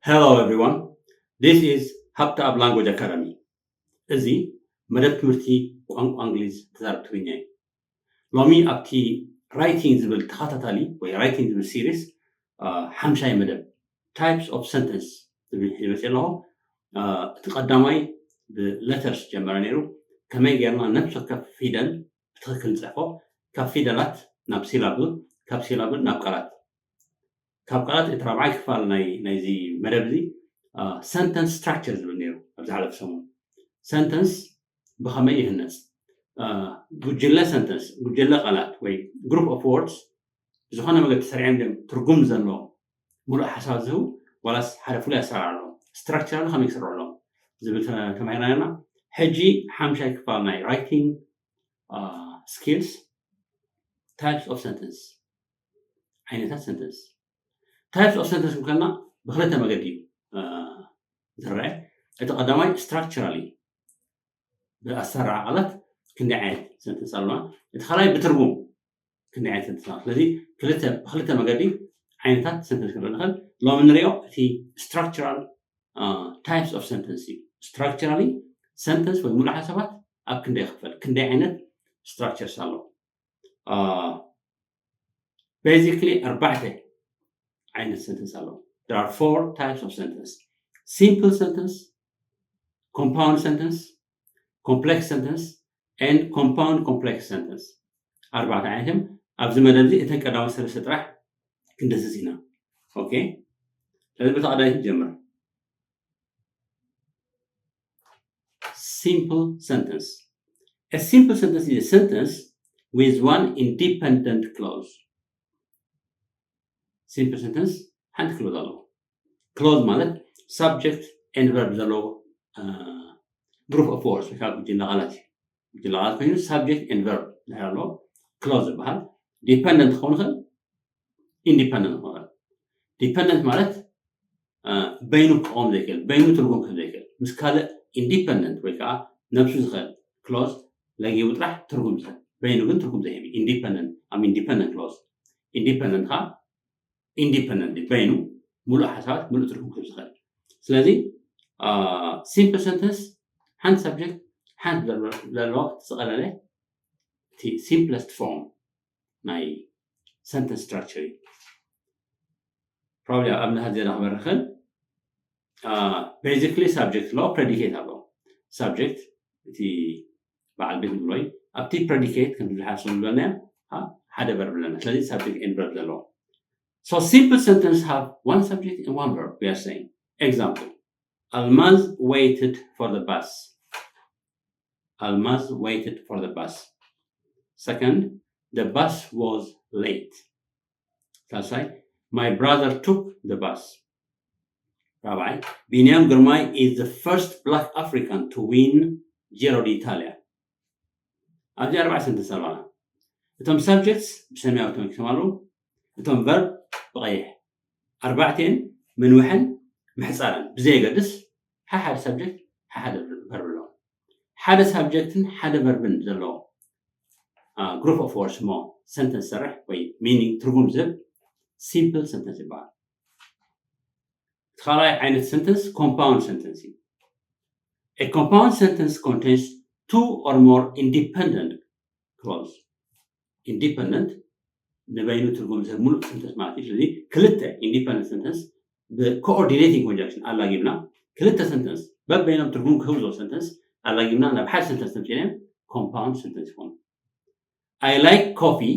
Hello everyone, this is ሃብተኣብ Language Academy። እዚ መደብ ትምህርቲ ቋንቋ እንግሊዝ ተዛረብ ትግርኛ እዩ። ሎሚ ኣብቲ ራይቲንግ ዝብል ተኸታታሊ ወይ ራይቲንግ ዝብል ሲሪስ ሓምሻይ መደብ ታይፕስ ኦፍ ሰንተንስ ዝብል ሒዘ መፅእ ኣለኹ። እቲ ቀዳማይ ብለተርስ ጀመረ ነይሩ። ከመይ ጌርና ነብሲ ወከፍ ፊደል ብትኽክል ንፅሕፎ፣ ካብ ፊደላት ናብ ሲላብል፣ ካብ ሲላብል ናብ ቃላት። ካብ ቃላት እቲ ራብዓይ ክፋል ናይ ናይዚ መደብ እዚ ሰንተንስ ስትራክቸር ዝብል ነይሩ። ኣብ ዝሓለፈ ሰሙን ሰንተንስ ብኸመይ ይህነፅ፣ ጉጅለ ሰንተንስ፣ ጉጅለ ቃላት ወይ ግሩፕ ኦፍ ወርድስ ብዝኾነ መገዲ ተሰሪዖም ድዮም ትርጉም ዘለዎም ሙሉእ ሓሳብ ዝህቡ፣ ዋላስ ሓደ ፍሉይ ኣሰራርዓ ኣለዎም፣ ስትራክቸራሊ ከመይ ክስርሑ ኣለዎም ዝብል ተማሂርና ነርና። ሕጂ ሓምሻይ ክፋል ናይ ራይቲንግ ስኪልስ ታይፕስ ኦፍ ሰንተንስ፣ ዓይነታት ሰንተንስ። ታይፕስ ኦፍ ሰንተንስ እንከልና ብክልተ መገዲ እዩ ዝረአ። እቲ ቀዳማይ ስትራክቸራሊ፣ ብኣሰራርዓ ቃላት ክንደይ ዓይነት ሰንተንስ ኣለና። እቲ ካልኣይ ብትርጉም ክንደይ ዓይነት ሰንተንስ ኣለና። ስለዚ ክልተ ብክልተ መገዲ ዓይነታት ሰንተንስ ክንርኢ ንኽእል። ሎሚ ንሪኦ እቲ ስትራክቸራል ታይፕስ ኦፍ ሰንተንስ እዩ። ስትራክቸራሊ ሰንተንስ ወይ ሙሉእ ሓሳባት ኣብ ክንደይ ይኽፈል፣ ክንደይ ዓይነት ስትራክቸርስ ኣለዎ። ቤዚክሊ ኣርባዕተ ዓይነት ሰንተንስ ኣለዉ። There are four types of sentence: simple sentence, compound sentence, complex sentence, and compound complex sentence። ኣርባዕተ ዓይነት እዮም። ኣብዚ መደብ እዚ እተን ቀዳሞት ሰለስተ ጥራሕ ክንድህስስ ኢና። ኦኬ፣ ስለዚ በቲ ቀዳማይ ክንጀምር። Simple sentence. A simple sentence is a sentence with one independent clause. Simple sentence ሓንቲ ክሎዝ ኣለዎ። ክሎዝ ማለት ሳብጀክት ኤንድ ቨርብ ዘለዎ ግሩፕ ኦፍ ወርድስ ወይ ከዓ ጉጅለ ቃላት እዩ። ጉጅለ ቃላት ኮይኑ ሳብጀክት ኤንድ ቨርብ ድሕር ኣለዎ ክሎዝ ዝበሃል። ዲፐንደንት ክኸውን ይኽእል፣ ኢንዲፐንደንት ክኸውን ይኽእል። ዲፐንደንት ማለት በይኑ ክቆም ዘይክእል፣ በይኑ ትርጉም ክህብ ዘይክእል፣ ምስ ካልእ ኢንዲፐንደንት ወይ ከዓ ነብሱ ዝኽእል ክሎዝ ለጊቡ ጥራሕ ትርጉም ዝህብ፣ በይኑ ግን ትርጉም ዘይህብ። ኢንዲፐንደንት ኣብ ኢንዲፐንደንት ክሎዝ፣ ኢንዲፐንደንት ከዓ ኢንዲፐንደንት በይኑ ሙሉእ ሓሳባት ሙሉእ ትርጉም ክህብ ዝኽእል። ስለዚ ሲምፕል ሰንተንስ ሓንቲ ሳብጀክት ሓንቲ ቨርብ ዘለዋ ዝቐለለ እቲ ሲምፕለስት ፎርም ናይ ሰንተንስ ስትራክቸር እዩ። ፕሮባብሊ ኣብ ኣብነታት ዜና ክበርኽን ቤዚክሊ ሳብጀክት ኣለዎ፣ ፕሬዲኬት ኣለዎ። ሳብጀክት እቲ በዓል ቤት ንብሎ እዩ። ኣብቲ ፕሬዲኬት ከም ዝሓስቡ ዝበልናዮ ሓደ ቨርብ ኣለና። ስለዚ ሳብጀክት ኤንድ ቨርብ ዘለዎ። So simple sentence have one subject and one verb, we are saying. Example: Almaz waited for the bus. Almaz waited for the bus. Second: The bus was late. ሳልሳይ: My brother took the bus. ራብዓይ: ቢንያም ግርማይ is the first black African to win Giro d'Italia. ኣብዚ ኣርባዕተ ሰንተንስ ኣለና። እቶም ሳብጀክትስ ብሰማያዊ ተመልኪቶም ኣለዉ። እቶም ቨርብ ብቐይሕ። ኣርባዕቲኤን ምንውሐን ምሕጻረን ብዘየገድስ ሓሓደ ሳብጀክት ሓሓደ ቨርብ ኣለዎ። ሓደ ሳብጀክትን ሓደ ቨርብን ዘለዎ ግሩፕ ኦፍ ወርድስ እሞ ሰንተንስ ዝሰርሕ ወይ ሚኒንግ ትርጉም ዝህብ ሲምፕል ሰንተንስ ይበሃል። እቲ ካልኣይ ዓይነት ሰንተንስ ኮምፓውንድ ሰንተንስ እዩ። A compound sentence contains two or more independent clause. ኢንዲፐንደንት ንበይኑ ትርጉም ዝህብ ሙሉእ ሰንተንስ ማለት እዩ። ስለዚ ክልተ ኢንዲፐንደንት ሰንተንስ ብኮኦርዲኔቲንግ ኮንጃንክሽን ኣላጊብና ክልተ ሰንተንስ በበይኖም ትርጉም ክህቡ ዝኽእሉ ሰንተንስ ኣላጊብና ናብ ሓደ ሰንተንስ ተምፂናዮም ኮምፓውንድ ሰንተንስ ይኾኑ። I like coffee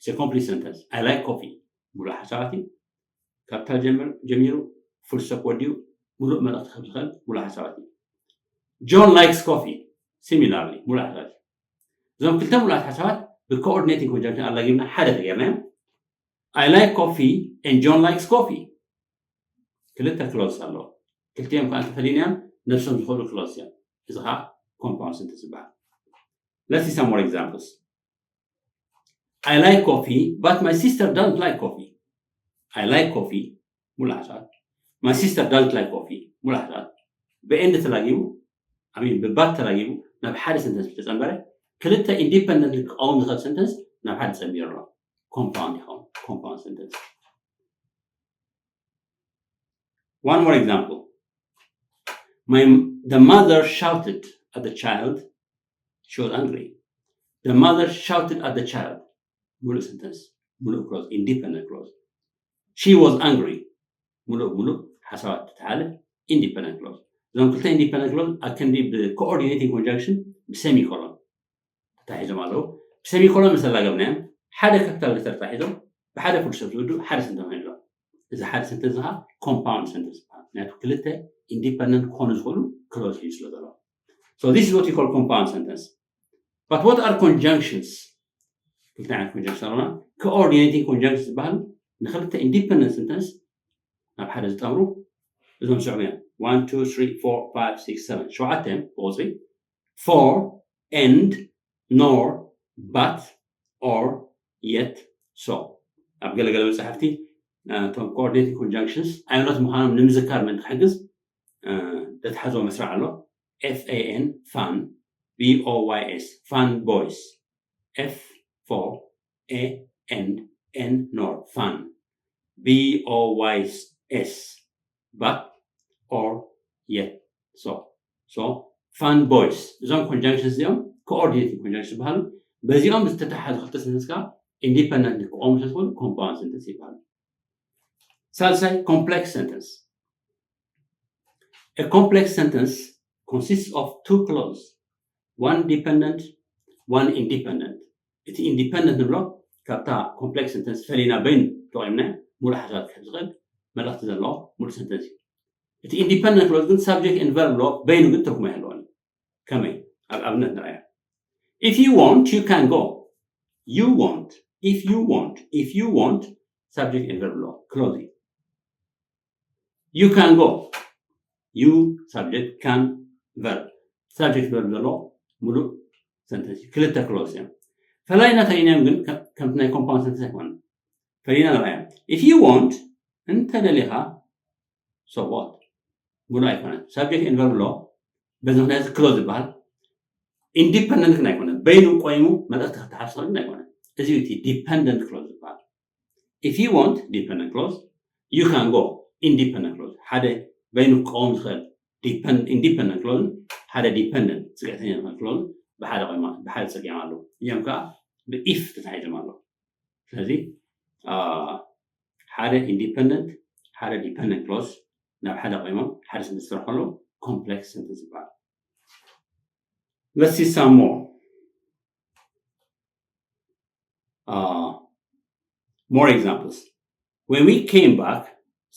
is a complete sentence. I like coffee ሙሉእ ሓሳባት እዩ። ካፒታል ጀምር- ጀሚሩ ፉል ስቶፕ ወዲኡ ሙሉእ መልእኽቲ ክህብ ዝኽእል ሙሉእ ሓሳባት እዩ። John likes coffee similarly ሙሉእ ሓሳባት እዩ። እዞም ክልተ ሙሉኣት ሓሳባት ብኮኦርዲኔቲንግ ኮንጃንክሽን ኣላጊብና ሓደ ተገይርናዮም። I like coffee and John likes coffee ክልተ ክሎዝስ ኣለዎ። ክልቲኦም ከዓ እንተፈሊናዮም ነብሶም ዝኽእሉ ክሎዝስ እዮም። እዚ ከዓ ኮምፓውንድ ሰንተንስ ይበሃል። Let's see some more examples. I like coffee, but my sister doesn't like coffee. I like coffee ሙሉእ ሓሳባት። My sister doesn't like coffee ሙሉእ ሓሳባት። ብኤንድ ተላጊቡ፣ I mean ብባት ተላጊቡ ናብ ሓደ ሰንተንስ ዝተጸንበረ ክልተ independent ክቃወም ዝኽእል sentence ናብ ሓደ ጸሚሩ ኣሎ። Compound ይኸውን። Compound sentence. One more example. My the mother shouted at the child. She was angry. The mother shouted at the child. ሙሉእ sentence፣ ሙሉእ clause፣ independent clause። She was angry. ሙሉእ ሙሉእ ሓሳባት ተተሓለ independent clause። እዞም ክልተ independent clause ኣብ ክንዲ ብ coordinating conjunction ብሰሚኮሎን ተታሒዞም ኣለዉ። ብሰሚኮሎን ምስ ኣላገብናዮም ሓደ capital letter ተታሒዞም ብሓደ full stop ዝውድኡ ሓደ sentence ኣሎ። እዚ ሓደ sentence እዚ ከዓ compound sentence ይበሃል። ምክንያቱ ክልተ independent ክኾኑ ዝኽእሉ clause እዩ ስለ ዘሎ። So this is what you call compound sentence. But what are conjunctions? ክልተ ዓይነት conjunction ኣለና። Coordinating conjunctions ዝበሃል ንክልተ independent sentence ናብ ሓደ ዝጠምሩ እዞም ዝስዕቡ እዮም። One, two, three, four, five, six, seven፣ ሸውዓተ እዮም ብቁፅሪ። For፣ and፣ nor፣ but፣ or፣ yet፣ so። ኣብ ገለገለ መፅሓፍቲ እቶም coordinating conjunctions ኣይኖት ምዃኖም ንምዝካር ምእንቲ ክሕግዝ ተትሓዝዎ መስርዕ ኣሎ። F A N፣ fun፣ B O Y S፣ fun boys፣ F for A and N nor fun፣ B O Y S፣ but፣ or፣ yet፣ so። So fun boys፣ እዞም conjunctions እዚኦም coordinating conjunctions ይበሃሉ። በዚኦም ዝተተሓዙ ክልተ sentence ከዓ independent ክቆሙ ስለዝኽእሉ compound sentence ይበሃሉ። ሳልሳይ፣ complex sentence። A complex sentence consists of two clause, one dependent, one independent። እቲ independent ንብሎ ካብታ complex sentence ፈሊና በይኑ ተቆይምና ሙሉእ ሓሳብ ክሕዝ ዝኽእል መልእኽቲ ዘለዎ ሙሉእ sentence እዩ። እቲ independent clause ግን subject and verb ኣለዎ፣ በይኑ ግን ትርጉም ኣይህልዎን። ከመይ? ኣብ ኣብነት ንርኣያ። If you want, you can go. You want፣ if you want፣ if you want፣ subject and verb ኣለዎ፣ clause እዩ። You can go። You subject፣ can verb፣ subject verb ዘለዎ ሙሉእ sentence እዩ። ክልተ clause እዮም። ፈላይና ተሪእናዮም ግን ከም- ከምቲ ናይ compound sentence ኣይኮነን። ፈሊና ንርኣዮም። If you want፣ እንተ ደሊኻ፣ so what? ሙሉእ ኣይኮነን። Subject and verb ኣለዎ። በዚ ምክንያት clause ዝበሃል independent ግን ኣይኮነን። በይኑ ቆይሙ መልእኽቲ ክተሓሳስር ግን ኣይኮነን። እዚ እዩ እቲ dependent clause ዝበሃል። If you want፣ dependent clause፣ you can go፣ independent clause። ሓደ በይኑ ክቀውም ዝኽእል depend independent clause፣ ሓደ dependent ጽግዕተኛ ዝኽእል clause ብሓደ ቆይማ ብሓደ ጸጊዖም ኣለዉ። እዮም ከዓ ብ if ተታሒዞም ኣለዉ። ስለዚ ሓደ independent ሓደ dependent clause ናብ ሓደ ቆይሞም ሓደ sentence ዝስርሑ ኣለዉ። Complex sentence ይበሃል። Let's see some more. Uh, more examples. When we came back,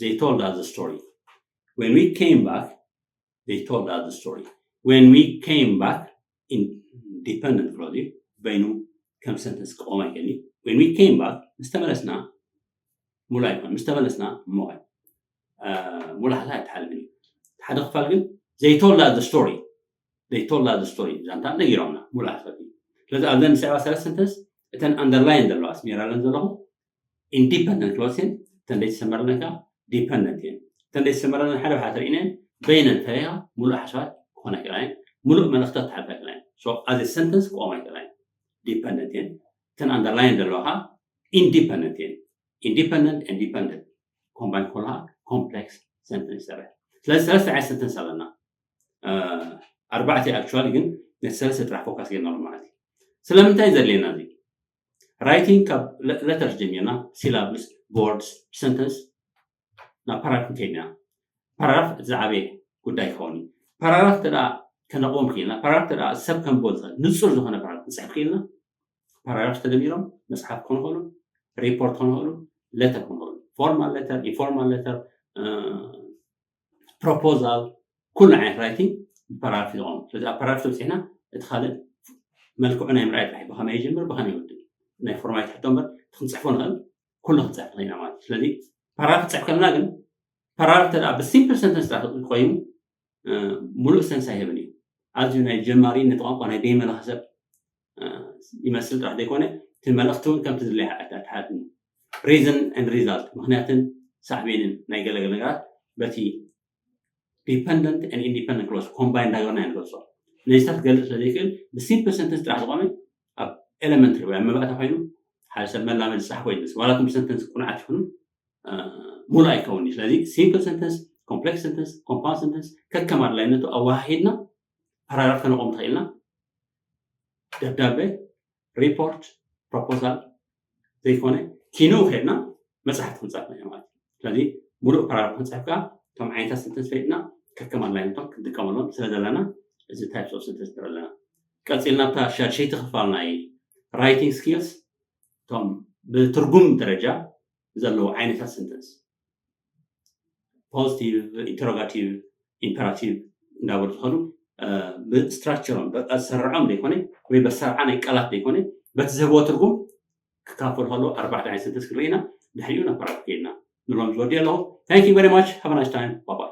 they told us the story. When we came back, they told us the story. When we came back፣ independent clause እዩ። በይኑ ከም sentence ክቆም ኣይክእልን እዩ። When we came back፣ ምስ ተመለስና፣ ሙሉ ኣይኮን፣ ምስ ተመለስና እሞ ሙሉ ሓሳብ ኣይተሓልፍን እዩ። ሓደ ክፋል ግን they told us the story፣ they told us the story፣ ዛንታ ነጊሮምና፣ ሙሉ ሓሳብ እዩ። ስለዚ ኣብዘን ዝስዕባ ሰለስተ sentence እተን underline ዘለዋ ኣስሚራለን ዘለኹ independent clause እየን። እተን ዘይተሰመረለን ከዓ dependent እየን። እተን ዘይተሰመረለን ሓደ ብሓደ ተሪእናየን በይነን ፈሊኻ ሙሉእ ሓሳባት ክኾና ይኽእላ እየን። ሙሉእ መልእኽታት ክሓልፋ ይኽእላ እየን። So as a sentence ክቆማ ይኽእላ እየን። Dependent እየን። እተን underline ዘለዋ ከዓ independent እየን። Independent and dependent combine ከለካ complex sentence ይሰርሕ። ስለዚ ሰለስተ ዓይነት sentence ኣለና። ኣርባዕተ actually፣ ግን ነቲ ሰለስተ ጥራሕ focus ጌርና ኣሎ ማለት እዩ። ስለምንታይ ዘድልየና እዚ? Writing ካብ letters ጀሚርና syllables፣ words፣ sentence ናብ paragraph ከይድና። Paragraph እቲ ዝዓበየ ጉዳይ ክኸውን እዩ። Paragraph እንተ ደኣ ከነቕውም ክኢልና፣ paragraph እንተ ደኣ ሰብ ከንብቦ ዝኽእል ንጹር ዝኾነ paragraph ክንጽሕፍ ክኢልና፣ paragraph ተደሚሮም መጽሓፍ ክኾኑ ይኽእሉ፣ report ክኾኑ ይኽእሉ፣ letter ክኾኑ ይኽእሉ፣ formal letter፣ informal letter፣ proposal፣ ኩሉ ዓይነት writing ብ paragraph እዩ ዝቖም። ስለዚ ኣብ paragraph ተብጺሕና እቲ ካልእ መልክዑ ናይ ምርኣይ ጥራሕ እዩ። ብኸመይ ይጅምር፣ ብኸመይ ይውድእ፣ ናይ formality ሕቶ እምበር እቲ ክንጽሕፎ ንኽእል ኩሉ ክንጽሕፍ ንኽእል ኢና ማለት እዩ። ስለዚ paragraph ክንጽሕፍ ከለና ግን paragraph እንተ ደኣ ብ simple sentence ጥራሕ ኮይኑ ሙሉእ sense ኣይህብን እዩ። ኣዝዩ ናይ ጀማሪ ነቲ ቋንቋ ናይ ደይመለኸ ሰብ ይመስል ጥራሕ ዘይኮነ እቲ መልእኽቲ እውን ከምቲ ዝድለየ ኣይተሓትምን። Reason and result፣ ምኽንያትን ሳዕቤንን ናይ ገለገለ ነገራት በቲ dependent and independent clause combine እንዳገበርና ኢና ንገልጾ። ነዚታት ክገልፅ ስለዘይክእል ብሲምፕል ሰንተንስ ጥራሕ ዝቆመ ኣብ ኤለመንተሪ ወይ ኣብ መባእታ ኮይኑ ሓደ ሰብ መላመዲ ስራሕ ኮይኑ ዋላኩም ብሰንተንስ ቁንዓት ይኹኑ ሙሉ ኣይከውን እዩ። ስለዚ ሲምፕል ሰንተንስ፣ ኮምፕሌክስ ሰንተንስ፣ ኮምፓውንድ ሰንተንስ ከከም ኣድላይነቱ ኣወሃሂድና ፓራግራፍ ከነቆም ትኽእልና ደብዳቤ፣ ሪፖርት፣ ፕሮፖዛል ዘይኮነ ኪንኡ ከድና መፅሓፍቲ ክንፃፍ ማለት እዩ። ስለዚ ሙሉእ ፓራግራፍ ክንፅሕፍ ከዓ እቶም ዓይነታት ሰንተንስ ፈሊጥና ከከም ኣድላይነቶም ክንጥቀመሎም ስለ ዘለና እዚ ታይፕስ ኦፍ ሰንተንስ ንርኢ ኣለና። ቀፂልና ኣብታ ሻድሸይቲ ክፋል ናይ ራይቲንግ ስኪልስ እቶም ብትርጉም ደረጃ ዘለዉ ዓይነታት ሰንተንስ ፖዚቲቭ፣ ኢንተሮጋቲቭ፣ ኢምፐራቲቭ እንዳበሉ ዝኸዱ ብስትራክቸሮም በቃ ዝሰርዖም ዘይኮነ ወይ በሰርዓ ናይ ቃላት ዘይኮነ በቲ ዝህብዎ ትርጉም ክካፈሉ ከለዉ ኣርባዕተ ዓይነት ሰንተንስ ክንርኢ ኢና። ድሕሪኡ ናብ ፓራግራፍ ከይድና ንሎም ዝወዲ ኣለኹ። Thank you very much. Have a nice time. Bye bye.